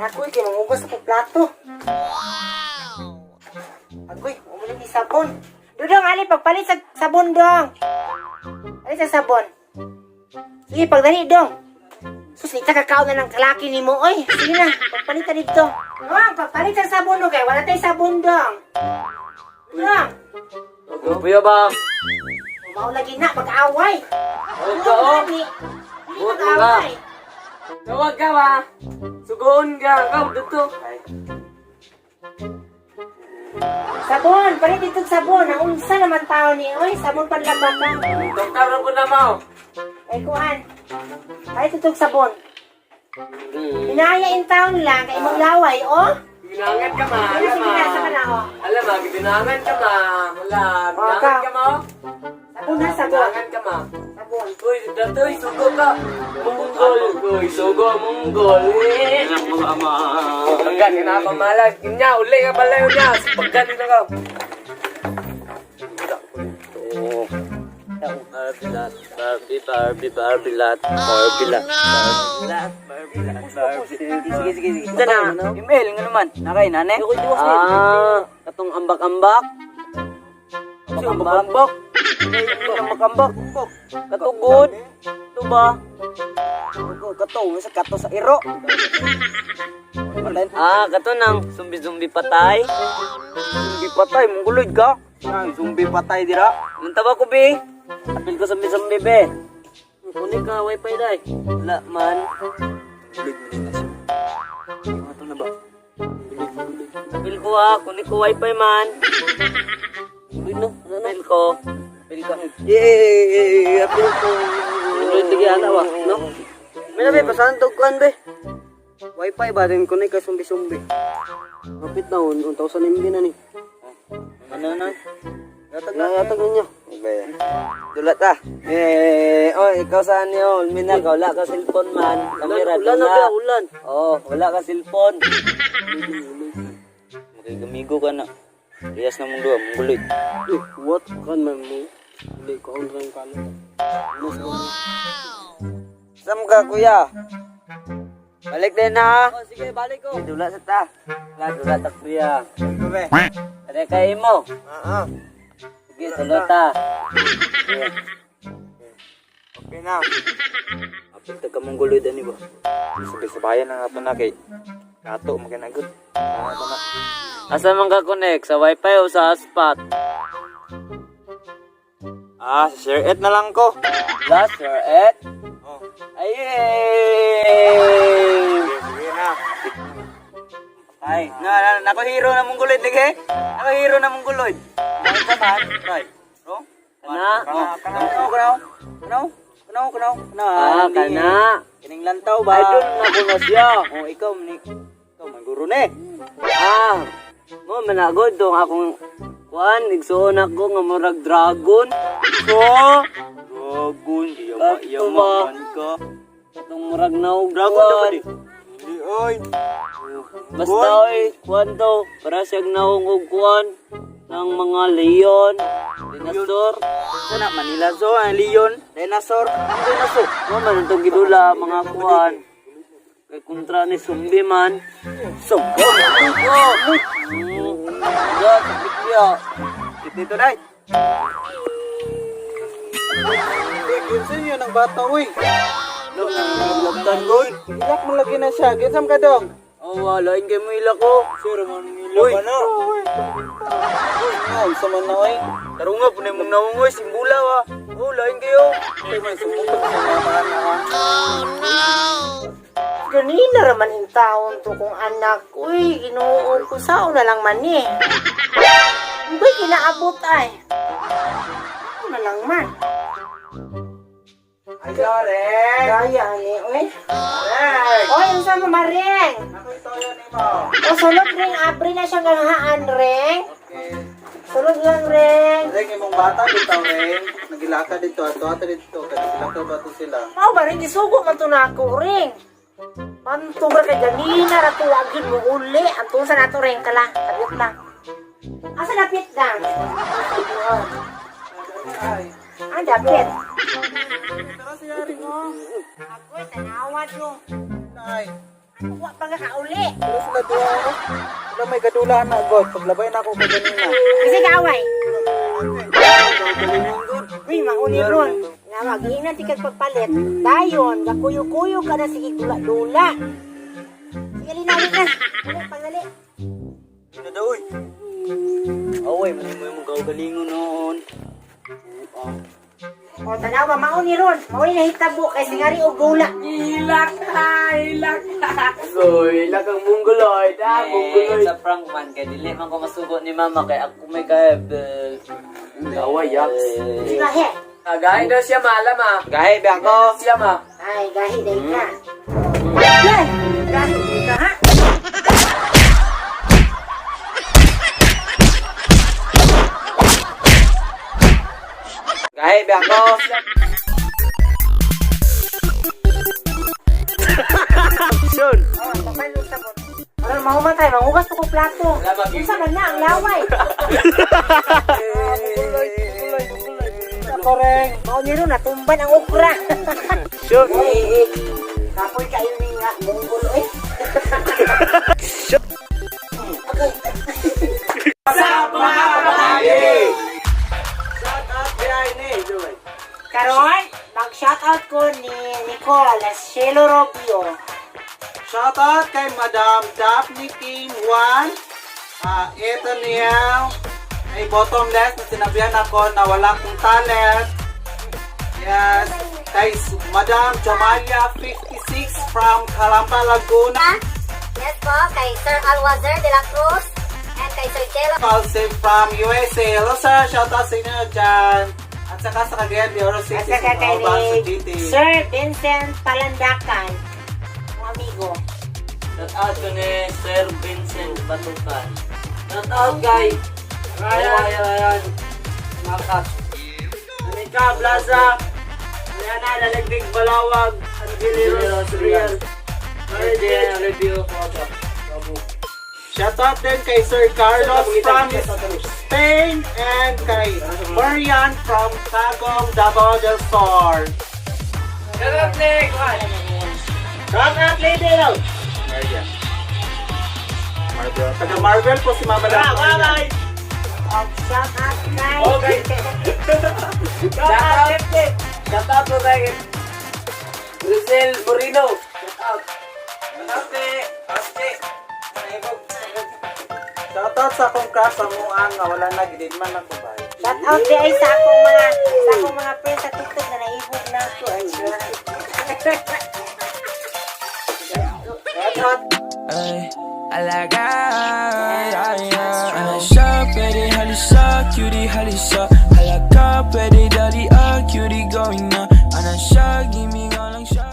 Nakoy, kay mangugas ako plato. Agoy, wa mo lagi sabon. Dudong, ali, pagpalit sa sabon, dong. Ali sa sabon. Sige, pagdali, dong. Sus, nita kakao na ng kalaki ni mo, oy. Sige na, pagpalit na dito. Dong, pagpalit sa sabon, dong. Kay wala tayong sabon, dong. Dong, Kuya ba? mao lagi na, mag-away. Huwag ka, oh. Dali. Dili Huwag ka. mag-away. Tawag ka ba? Sugoon ka. Ikaw, dito. Sabon, palit dito sabon. Ang unsa naman tao ni, oy, sabon panlaba ka. Doktor ko na mo. Ay, kuan. Palit dito sabon. Hinaya in town lang, kay imong laway, oh. Ginangan ka ma. Ano, Alam sige ma. na, sa ka na, oh. Alam ma, ginangan ka ma. Wala. Oh, Ginangan ka. ka ma. Oh. Sabon na, sabon. Ginangan ka ma. Sabon. Uy, datoy, sugo ka. Munggol. Uy, sugo, munggol. Eh. Paggan ka na pamalas. Nya, uli ka pala yun niya. Paggan na ka. Barbie lot, Barbie, Barbie, Barbie lot, Barbie lot, Barbie lot, Barbie lot, Barbie. Sige, sige, sige. Ito na. Email nga naman. Nakay, nane? Ah, katong ambak-ambak. Ambak-ambak. Ambak-ambak. Katugod. Ito ba? Kato, sa kato sa iro. Ah, kato nang zumbi-zumbi patay. Zumbi patay, mongguloid ka. Ay, zumbi patay dira. Nantaba ko, be. Apil ko zumbi-zumbi, be. Kunin ka, wifi day. Wala man. Mongguloid mo na siya. Ato na ba? Apil ko ha, kunin ko wifi man. Uy, no, apil ko. Apil ko. Yay! Apil ko. Mongguloid lagi ana wa, no? May nabi, pasahan to kuan be. Wifi ba din kunin ka zumbi-zumbi. Kapit na, 1,000 MB na ni. Ano na? Yatag na, yatag na niya. Dulat ah. Eh, oh, ikaw saan niyo? Ulmina ka, wala ka cellphone man. Kamera, Ulan na ba, ulan. Oh, wala ka cellphone. Makigamigo ka na. Riyas na mong duha, mong guloy. Eh, what? Kan man mo. Hindi ko ang rin kalo. Sam ka, kuya? Balik din na. Oh, sige, balik ko. Dula sa ta. Wala, dula ta, kuya. Are kay mo. Oo. Sige, tulo ta. Okay na. Apil ta ka mong guloy dani ba? Sabay-sabayan na ato na kay kato makinagod. Ato na. Asa man ka connect? Sa wifi o sa hotspot? Ah, sa share it na lang ko. Last your et. Oh. Ay! Sige na. Ay, na, na, nako hero na mong guloy lagi. Nako hero na mong guloy. Bakit ka man? Right. No? Kana? Oh, kanaw, kanaw. Kanaw, kanaw, kanaw. Kanaw. Ah, kana. Kining lantaw ba? Idol na ko na siya. Oh, ikaw ni ikaw man guro ni. Ah, mo managod dong akong kuan igsuon ako nga murag dragon. So, dragon, di Kato yama yama ba? man ka. Katong murag naog Dragon daw ba kuan. di? Hindi oy. Basta oy, kuan daw, para siyang naong og kuan ng mga leon, dinosaur. Sana Manila Zoo, ang leon, dinosaur, dinosaur. Mo man itong gidula mga kuan. Kay kontra ni Sumbi man. So, go. Oh! Ya, sakit ya. Dito dai. Kinsa yun ang bata uy? Lagtan gol. Ilak mo lagi na siya. Kinsam ka dong? Oh, wala kay mo ilak ko. Sir, man ngila ba na? Uy, nga, isa man na oy. Tarunga po na mong naong oy, simbula wa. Oh, lain kayo. Kay man sumutok sa mama na. Ganina raman in taon to kong anak. Uy, ginoo ko sao na lang man eh. Uy, kinaabot ay. Ano na lang man. Ay, Lore. Gaya ni, uy. Oy, unsa mo maring? Ako ito yun mo. O sulod ring abri na siyang ganghaan ring. Okay. Sulod lang ring. Reng, imong bata dito, Reng. Nagilaka dito, ato ato dito. Kaya sila ka ba to sila? Mao ba rin gisugo man to nako ring. Pantong ra kay ganina ra tuwagin mo uli. Anton sa nato ring kala, sabot lang. Asa dapit lang? Ay. Ang dapit. Tara siya rin, oh. Agoy, tanawa do. Ay. Wa pa nga kauli. Pero sila duha ako. Wala may gadulaan na god. Paglabay na ako kaganina. Kasi kaaway. Uy, mauni ron. Nga magiinan ti kag pagpalit. Dayon, gakuyo-kuyo ka na sige dula-dula. Sige, lina, lina. Dali, pagdali. Ano daw, uy? Away, man mo yung gagalingon noon. O, tanawa, mauni ron. Mauni na hitabo kay singari og gula. Ilak ha, ilak ha. Soy, ilak ang mongoloid, ah, mongoloid. Eh, sa prank man, kay dili man ko masugo ni mama kay ako may kay Awa, yaks. Sige, he. Ah, gahi daw siya maalam ah. Gahi, biang ko. Siya ma. Ay, gahi dahil ka. Ay, gahi dahil ka, ha? Gahi, biang ko. Oh, papalo sa mo. Aron mahuman tayo, manghugas ko plato. Unsa man na ang laway? Koreng. Mao ni ron natumban ang okra. Sure. Eh, eh. Kapoy kayo ni nga mongol eh. Karon, mag-shoutout ko ni Nicole Shelo Robio. Shoutout kay Madam Daphne King 1. Ah, ito niya ay bottomless na sinabihan ako na wala akong talent. Yes. Kay Madam Jamalia 56 from Calamba, Laguna. Yes po, kay Sir Alwazer de la Cruz and kay Sir Jello False from USA. Hello sir, shoutout sa inyo dyan. At saka sa Cagayan de Oro At City, saka sa kay Mabang sa ni GT. Sir Vincent Palandakan, ang amigo. Shout out ko ni Sir Vincent Batukan. Shout out kay Ryan Ryan Makas. Anika Plaza, Ariana Laligdig Balawag, Angelinos Real. Review Review Koto. Shoutout din kay Sir Carlos from Spain and kay Marian from Tagum, Davao del Sur. Shut up, Nick! Shoutout, Lady! Marian. Marvel. Taga Marvel po si Mama Lam. At shoutout kay Shout out! Shout out po kay Russell Moreno. Shout out. Ate, ate. Shoutout sa akong crush sa muang nga wala na gidin man ako ba. Shoutout di ay sa akong mga friends sa TikTok na naibog na ako. Ay, sure. Ay, alaga. Ano siya, pwede halisa, cutie halisa. Halaka, pwede dali ah, cutie going na. Ano siya, gimme nga lang siya.